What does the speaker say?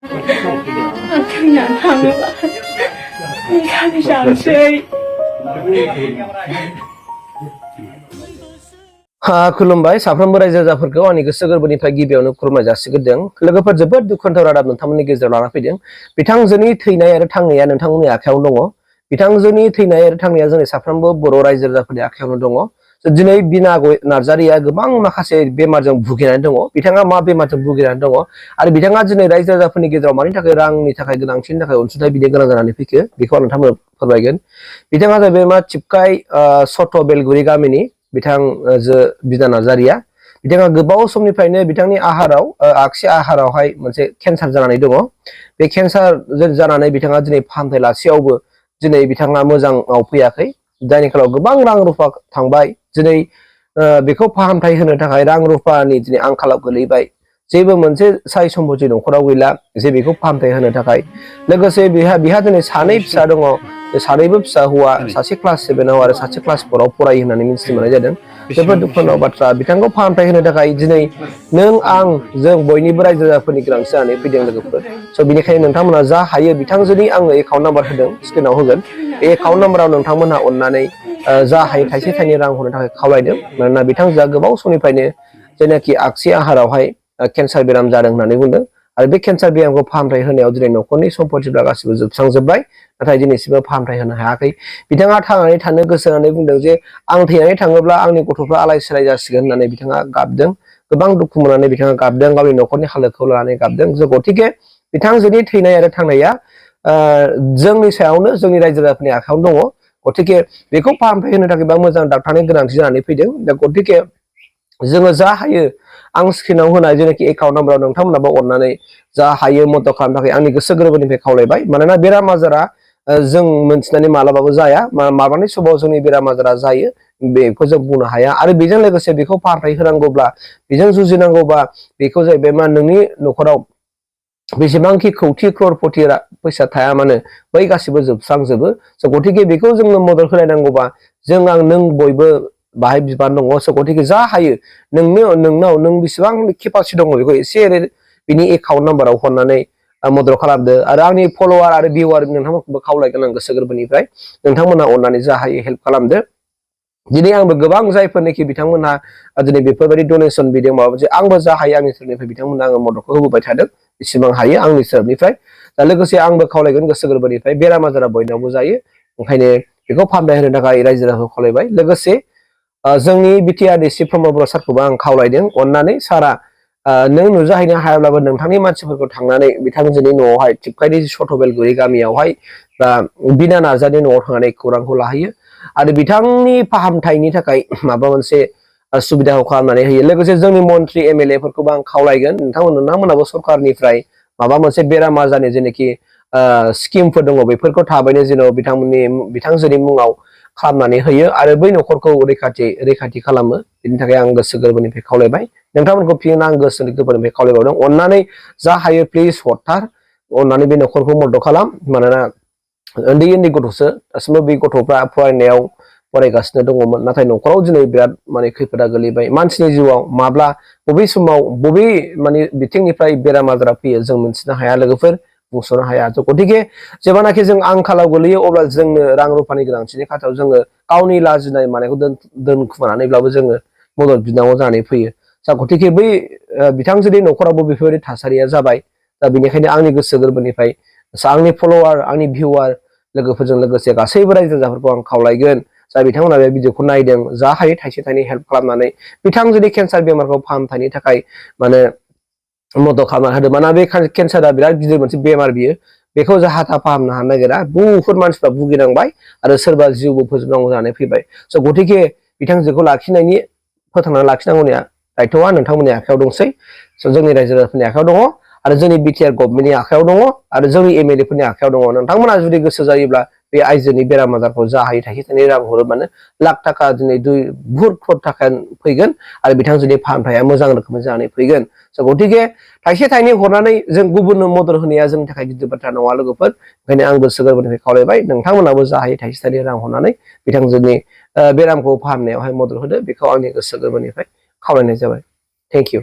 खुलुमबाय साफ्रोमबो रायजो राजाफोरखौ आंनि गोसो गोरबोनिफ्राय गिबियावनो खुलुमनाय जासिग्रोदों। लोगोफोर जोबोद दुखुनांथाव रादाब नोंथांमोननि गेजेराव लाना फैदों। बिथांजोनि थैनाय आरो थांनाया नोंथांमोननि आखायावनो दङ। बिथांजोनि थैनाय आरो थांनाया जोंनि साफ्रोमबो बर' रायजो राजाफोरनि आखायावनो दङ। दिनै बिना नार्जारिया गोबां माखासे बेमारजों भुगिनानै दङ। बिथाङा मा बेमारजों भुगिनानै दङ आरो बिथाङा दिनै रायजो राजाफोरनि गेजेराव मानि थाखाय रांनि थाखाय गोनांथिनि थाखाय अनसुंथाइ बिनो गोनां जानानै फैखो बेखौ आं नोंथांनो फोरमायगोन। बिथाङा जाहैबाय मा चिपकाय सथ' बेलगुरि गामिनि बिथां बिना नार्जारिया। बिथाङा गोबाव समनिफ्रायनो बिथांनि आहाराव आगसि आहारावहाय मोनसे केन्सार जानानै दङ। बे केन्सार जानानै बिथाङा दिनै फाहामथाय लासेयावबो दिनै बिथाङा मोजाङाव फैयाखै। जायनि खालाव गोबां रां रुफा थांबाय। दिनै बेखौ फाहामथाय होनो थाखाय रां रुफानि दिनै आंखालाव गोलैबाय। जेबो मोनसे साय सम्पति न'खराव गैला जे बेखौ फाहामथाय होनो थाखाय। लोगोसे बिहा दिनै सानै फिसा दङ। सानैबो फिसा हौवा, सासे क्लास 7आव आरो सासे क्लास 4आव फरायो होननानै मिथिनो मोननाय जादों। जोबोद दुखुनांथाव बाथ्रा। बिथांखौ फाहामथाय होनो थाखाय दिनै नों आं जों बयनिबो रायजो राजाफोरनि गोनांथि जानानै फैदों लोगोफोर। स' बेनिखायनो नोंथांमोना जा हायो बिथांजोनि आङो एकाउन्ट नाम्बार होदों, स्क्रिनाव होगोन। बे एकाउन्ट नाम्बाराव नोंथांमोनहा अननानै जा हायो थाइसे थाइनै रां हरनो थाखाय खावलायदों। मानोना बिथांजोआ गोबाव समनिफ्रायनो जायनाखि आगसि आहारावहाय केन्सार बेराम जादों होननानै बुंदों। आरो बे केन्सार बेरामखौ फाहामथाय होनायाव दिनै न'खरनि सम्पतिफ्रा गासिबो जोबस्रांजोब्बाय। नाथाय दिनैसिमबो फाहामथाय होनो हायाखै। बिथाङा थांनानै थानो गोसो होननानै बुंदों जे आं थैनानै थाङोब्ला आंनि गथ'फ्रा आलाय सिलाय जासिगोन होननानै बिथाङा गाबदों। गोबां दुखु मोननानै बिथाङा गाबदों, गावनि न'खरनि हालोदखौ लानानै गाबदों। गथिखे बिथांजोनि थैनाय आरो थांनाया जोंनि सायावनो जोंनि रायजो राजाफोरनि आखायावनो दङ। गथिखे बेखौ फाहामथाय होनो थाखाय बा मोजां डाक्टारनि गोनांथि जानानै फैदों। दा गथिखे जोङो जा हायो आं स्क्रिनाव होनाय जेनाखि एकाउन्ट नाम्बाराव नोंथांमोनाबो अननानै जा हायो मदद खालामनो थाखाय आंनि गोसो गोरबोनिफ्राय खावलायबाय। मानोना बेराम आजारा जों मोनथिनानै मालाबाबो जाया। माबानि समाव जोंनि बेराम आजारा जायो बेखौ जों बुंनो हाया। आरो बेजों लोगोसे बेखौ फाहामथाय होनांगौब्ला, बेजों जुजिनांगौबा बेखौ जाहैबाय मा नोंनि न'खराव बेसेबांखि खौथि क्ररपति फैसा थाया मानो बै गासिबो जोबस्रांजोबो। गथिखे बेखौ जोंनो मदद होलायनांगौबा जों आं नों बयबो बाहाय बिबान दङ। गथिखे जा हायो नोंनाव नों बेसेबां केपासिटि दङ बेखौ एसे एनै बिनि एकाउन्ट नाम्बाराव हरनानै मदद खालामदो। आरो आंनि फल'वार आरो भिउवार नोंथांमोनखौबो खावलायगोन आं गोसो गोरबोनिफ्राय नोंथांमोना अननानै जा हायो हेल्प खालामदो। दिनै आंबो गोबां जायफोरनिखि बिथांमोनहा दिनै बेफोरबायदि डनेसन बिदों माबा मोनसे आंबो जा हायो आंनि सोरनिफ्राय बिथांमोनहा आङो मददखौ होबोबाय थादों इसेबां हायो आंनि सोरनिफ्राय। दा लोगोसे आंबो खावलायगोन गोसो गोरबोनिफ्राय बेराम आजारा बयनावबो जायो। ओंखायनो बेखौ फाहामथाय होनो थाखाय रायजो राजाखौ खावलायबाय। लोगोसे जोंनि बिटिआरनि चिफ प्रमद बर' सारखौबो आं खावलायदों अननानै सारआ नों नुजाहैनो हायाब्लाबो नोंथांनि मानसिफोरखौ थांनानै बिथांजोनि न'आवहाय चिपकायनि सथ' बेलगुरि गामियावहाय बा बिना नार्जारिनि न'आव थांनानै खौरांखौ लाहैयो। आरो बिथांनि फाहामथायनि थाखाय माबा मोनसे सुबिदाखौ खालामनानै होयो। लोगोसे जोंनि मन्त्रि एमएलए फोरखौबो आं खावलायगोन नोंथांमोनाबो सरखारनिफ्राय माबा मोनसे बेराम आजारनि जेनाखि स्किमफोर दङ बेफोरखौ थाबैनो जेन' बिथांजोनि मुङाव खालामनानै होयो आरो बै न'खरखौ रैखाथि खालामो। बिनि थाखाय आं गोसो गोरबोनिफ्राय खावलायबाय। नोंथांमोनखौ फिन आं गोसो गोरबोनिफ्राय खावलायबावदों अननानै जा हायो प्लिज हरथार। अननानै बे न'खरखौ मदद खालाम। मानोना उन्दै उन्दै गथ'सो दासिमबो बे गथ'फ्रा फरायनायाव फरायगासिनो दङमोन। नाथाय न'खराव दिनै बिराद खैफोदा गोलैबाय। मानसिनि जिउआव माब्ला बबे समाव बबे बिथिंनिफ्राय बेराम आजारा फैयो जों मिन्थिनो हाया लोगोफोर, बुंस'नो हाया। गथिखे जेब्लानाखि जों आंखालाव गोलैयो अब्ला जोंनो रां रुफानि गोनांथिनि खाथियाव जोङो गावनि लाजिनाय मानायखौ दोनखुमानानैब्लाबो जोङो मदद बिनांगौ जानानै फैयो। गथिखे बै बिथांजोनि न'खरावबो बेफोरबायदि थासारिया जाबाय। दा बेनिखायनो आंनि गोसो गोरबोनिफ्राय आंनि फल'वार आंनि भिउवार लोगोफोरजों लोगोसे गासैबो रायजो राजाफोरखौ आं खावलायगोन जा बिथांमोना बे भिडिअखौ नायदों जा हायो थाइसे थाइनै हेल्प खालामनानै बिथांजोनि केन्सार बेमारखौ फाहामथायनि थाखाय मदद खालामना होदों। मानोना बे केन्सारा बिराद गिदिर मोनसे बेमार बियो। बेखौ जाहा था फाहामनो हानो नागिरा। बुहुद मानसिफ्रा भुगिनांबाय आरो सोरबा जिउबो फोजोबनांगौ जानानै फैबाय। गथिखे बिथांजोखौ फोथांनानै लाखिनांगौनि दायथ'आ नोंथांमोननि आखायाव दंसै। जोंनि रायजो राजाफोरनि आखायाव दङ आरो जोंनि बिटिआर गभर्नमेन्टनि आखायाव दङ आरो जोंनि एमएलए फोरनि आखायाव दङ। नोंथांमोना जुदि गोसो जायोब्ला बे आइजोनि बेराम आजारखौ जा हायो थाइसे थाइनै रां हरोबानो लाख थाखा दिनै बुहुद क्रर थाखा फैगोन आरो बिथांजोनि फाहामथाया मोजां रोखोमै जानानै फैगोन। गथिखे थाइसे थाइनै हरनानै जों गुबुननो मदद होनाया जोंनि थाखाय गिदिर बाथ्रा नङा लोगोफोर। ओंखायनो आं गोसो गोरबोनिफ्राय खावलायबाय नोंथांमोनाबो जा हायो थाइसे थाइनै रां हरनानै बिथांजोनि बेरामखौ फाहामनायावहाय मदद होदो। बेखौ आंनि गोसो गोरबोनिफ्राय खावलायनाय जाबाय। Thank you.